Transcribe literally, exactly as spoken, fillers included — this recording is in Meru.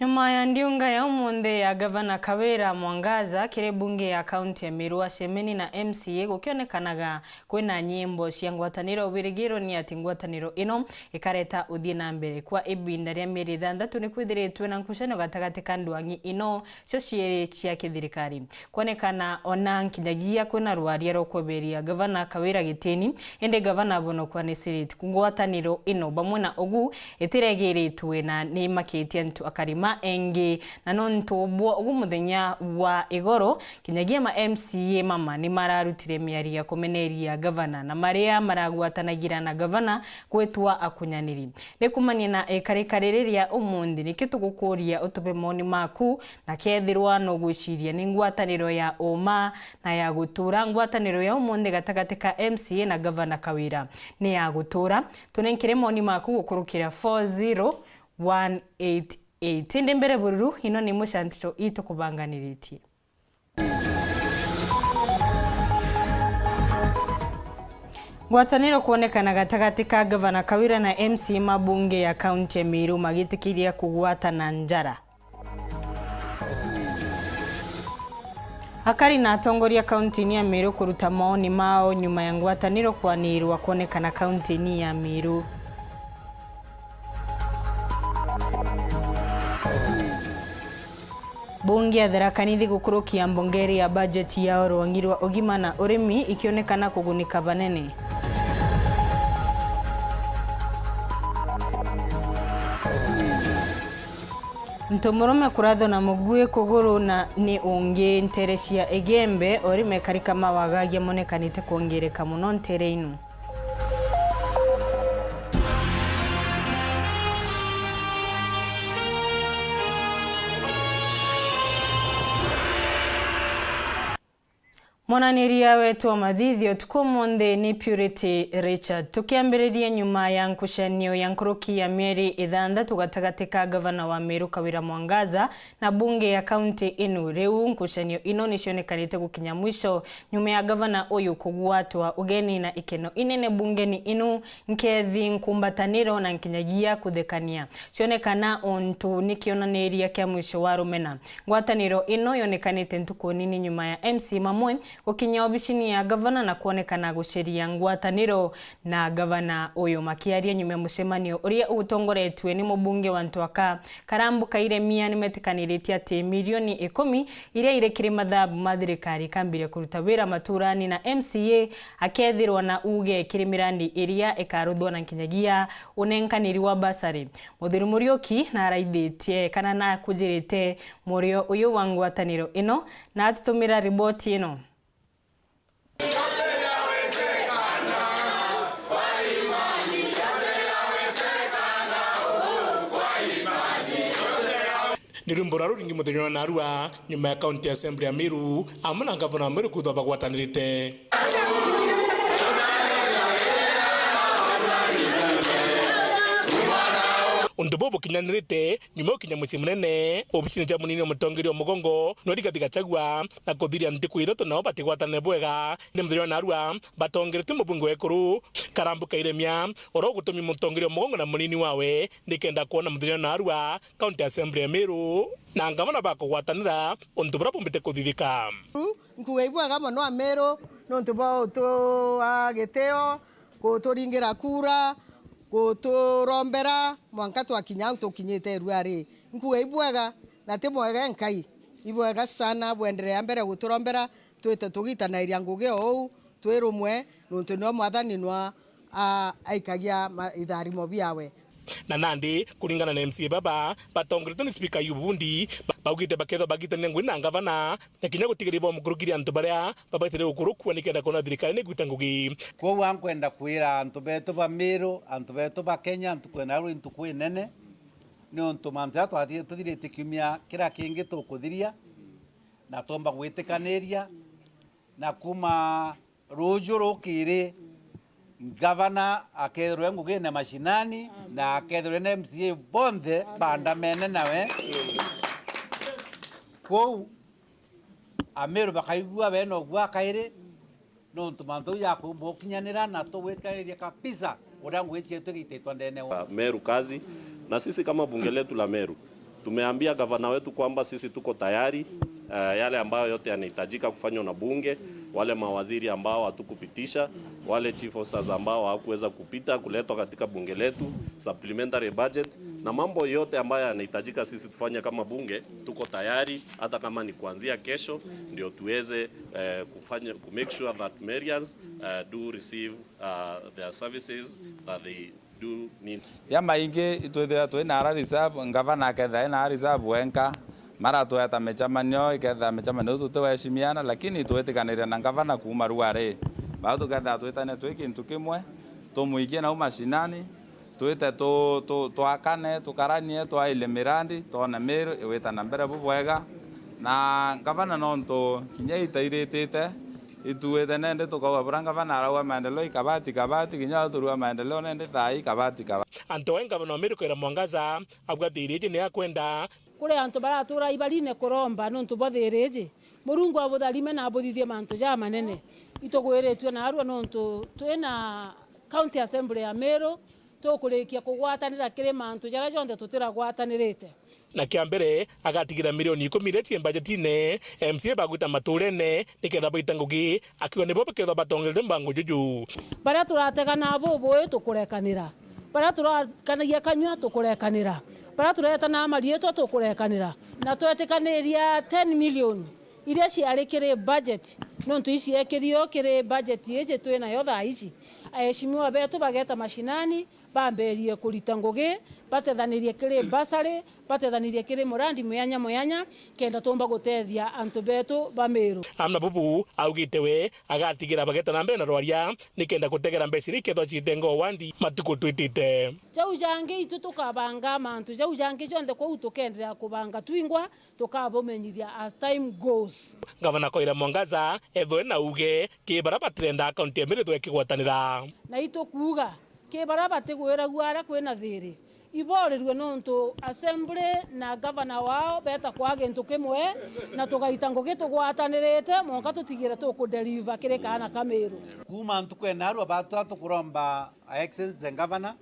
Nyuma ya ndiunga ya umunthi ya Gavana Kawira Mwangaza kiri bunge ya kaunti ya Meru acemeni na M C A, gukionekanaga kwina nyimbo cia ngwataniro, wirigiro ni ati ngwataniro ino ikareta uthii na mbere. Kwa ibinda ria mieri ithanthatu ni kwithiritwe na nkucanio gatagati ka ndwang'i ino cio ciiri cia kithirikari. Kwonekana ona nkinyagia kwina rwaria rwa kweberia Gavana Kawira gitini, indi Gavana abonokwa ni Senate. Ngwataniro ino bamwe na ugu itiregiritwe na ni imakitie antu akarima engi, na nontu bwa ugu muthenya wa igoro, kinyagia ma M C A mama ni mararutire miario ya kumeneria Gavana na maria maragwatanagira na Gavana gwitwa akunyaniri. Ni kumania na ikarika riri ria umunthi, nikio tugukuria utupe maoni maku, na kethirwa no gwiciria ni ngwataniro ya uma na ya gutura, ngwataniro ya umunthi gatagati ka M C A na Gavana Kawira ni ya gutura. Tunenkere maoni maku gukurukira four zero one eight eight. Indi mbere bururu, ino ni mucantico itukubanganiritie. Ngwataniro kwonekana gatagati ka Gavana Kawira na M C A ma bunge ya kaunti ya Meru magitikiria kugwatana njara. Akari na atongoria kaunti-ini ya Meru kuruta maoni mao nyuma ya ngwataniro kwanirwa kwonekana kaunti-ini ya Meru. Bunge ya Tharaka Nithi gukurukia mbungeri ya bajeti ya rwangi rwa ugima na urimi ikionekana kugunika banene. Ntu murume kurathwa na mugui kuguru na ni ungi ntere cia Igembe, o rimwe karika mawagagia monekanite kwongereka muno ntere inu. Mwananiria wetu wa mathithio utuku umunthi ni Purity Richard. Tukiambiriria nyuma ya nkucanio ya nkuruki ya mieri ithanthatu gatagati ka gavana wa Meru Kawira Mwangaza na bunge ya kaunti inu, riu nkucanio ino nicionekanite gukinya mwisho nyuma ya gavana uyu kugwatwa ugeni na ikeno inene bungeni inu, nkethi, nkumbataniro na nkinyagia kuthekania. Cionekana untu ni kionaniria kia mwisho wa rumena. Ngwataniro ino yonekanite ntuku nini nyuma ya M C mamwe gukinya obicini ya gavana na kwonekana guceria ngwataniro na gavana uyu. Makiaria nyuma ya mucemanio uria utongoretue ni mubunge wa Ntwaka, Karambu Kairemia, nimetikaniritie ati milioni ikumi iria iri kiri mathabu ma thirikari ikambiria kuruta wira maturani na M C A akethirwa na uge kiri mirandi iria ikaruthwa na nkinyagia unenkaniri wa basari. Muthuri Muriuki naraithitie kana nakujirite murio uyu wa ngwataniro ino na atutumira riboti ino. Ni rwimbo rwa ruringi muthenya wa narua nyuma ya County Assembly ya Meru amwe na ngavana wa Meru kwithwa bagwatanirite. Untu buu bukinyanirite nyuma ya gukinya mucii munene, obicini cia munini wa mutongeria wa mugongo, no Rigathi Gachagua, na kuthiria ntuku ithatu nao batigwatane bwega. Ni muthenya wa narua batongeretue mubunge wa ekuru Karambu Kairemia, oro gutumi mutongeria wa mugongo na munini wawe nikenda kwona muthenya wa narua County Assembly ya Meru na ngavana bakugwatanira untu buria bumbite kuthithika. Nkuuga ibwega mono Ameru nontu bwa utua gitio, guturingira kura, guturombera mwanka twakinya au tukinyite ruari. Nkuuga ibwega na ti mwega nkai. Ibwega sana, bwenderea mbere guturombera, twite tugitanairia ngugi o uu twi rumwe, nontu nio Mwathani nwa a-, aikagia ma-, itharimo biawe. Na nandi, kuringana na M C A baba, batongeretwe ni Spika Ayubu Bundi, ba-, baugite bakethwa bagitania ngugi na ngavana, na kinya gutigiria bamukurukiria antu baria babaitire gukurukua nikenda kwona thirikari ni gwita ngugi. Kwou ankwenda kwira antu betu ba Meru, antu betu ba Kenya, ntuku ino rwi ntuku inene, niuntu mantu jaria twathire tuthirite kiumia kiria kingi tukuthiria, na twomba gwitikaniria, na kuma ruuju rukiri, ngavana akethirwe ngugine mashinani, na akethirwe na M C A bonthe bandamene nawe. Kwou, Ameru bakaigua bena ugwaa kairi, nontu mantu jau jakumba gukinyanira, na tugwitikaniria kabisa uria ngugi cietu igitaitwa ndene wa Meru kazi. Na sisi kama bunge letu la Meru, Tumeambia gavana wetu kwamba sisi tuko tayari, eh, yale ambayo yote yanahitajika kufanywa na bunge, wale mawaziri ambao hatukupitisha, wale chief officers ambao hawakuweza kupita kuletwa katika bunge letu, supplementary budget, na mambo yote ambayo yanahitajika sisi tufanye kama bunge, tuko tayari, hata kama ni kuanzia kesho, ndio tuweze, eh, kufanya, ku make sure that Marians, eh, do receive, uh, their services that they do need. Ja maingi itwithira twina ara reserve, ngavana akethira ena reserve wenka, maratweta micemanio, ikethira micemanio iu tutiweshimiana, lakini twitikaniria na ngavana kuuma ruari. Bau tukethira twitane twi kintu kimwe, tumwikie nau mashinani, twite tu-, tu-, twakane, tukaranie, twaile mirandi, twone Meru iwita na mbere bubwega. Na ngavana nontu kinya ita iritite, ituite nende tukauga bura ngavana arauga maendeleo ikabati kabati, kinya turua maendeleo nende thaa ii kabati kabati. Antu awe ngavana wa Meru Kawira Mwangaza, auga thiri iji ni akwenda. Kuri antu baratura ibarine kuromba nontu bwa thiri iji, Murungu abutharime na abuthithie mantu jamanene. Itugwiritue narua nontu twina County Assembly ya Meru, tukurikia kugwatanira kiri mantu jaria jonthe tutiragwatanirite. Na kia mbere, agatigira mirioni ikumi iria cii mbajetine, M C A bagwita maturene nikenda baita ngugi, akiuga nibo bakethwa batongerete mbango juju. Baria turatega na bubui tukurekanira, baria turakanagia kanyua tukurekanira, baria turetana mariitwa tukurekanira, na twetikaniria ten million iria ciari kiri budget, nontu iciekithio kiri budget iji twinayo thaa ici. Aheshimiwa betu bageta mashinani, bamberie kurita ngugi, batethanirie kiri bursary, batethanirie kiri murandi muyanya muyanya, kenda tumba gutethia antu betu ba Meru. Amna bubu augite we agatigira bageta na mbere na rwaria, nikenda gutegera mbeca iria ikethwa ciite ngoo wandi matuku twitite. Jau jangi itu tukabanga mantu jau jangi jonthe kwou tukenderea kubanga twingwa, tukabumenyithia as time goes. Ngavana Kawira Mwangaza ethwe na uge ki baria batirenda kaunti ya Meru ithwe ikigwatanira. Na itukuuga ki baria batigwiragua aria kwina thiri, iborirue nontu assembly na gavana wao beta kwa gintu kimwe, na tugaita ngugi tugwatanirite, mwanka tutigire tukudeliver kiri kaana ka Meru. Kuuma ntuku ya narua batwa tukuromba Her Excellency the Governor,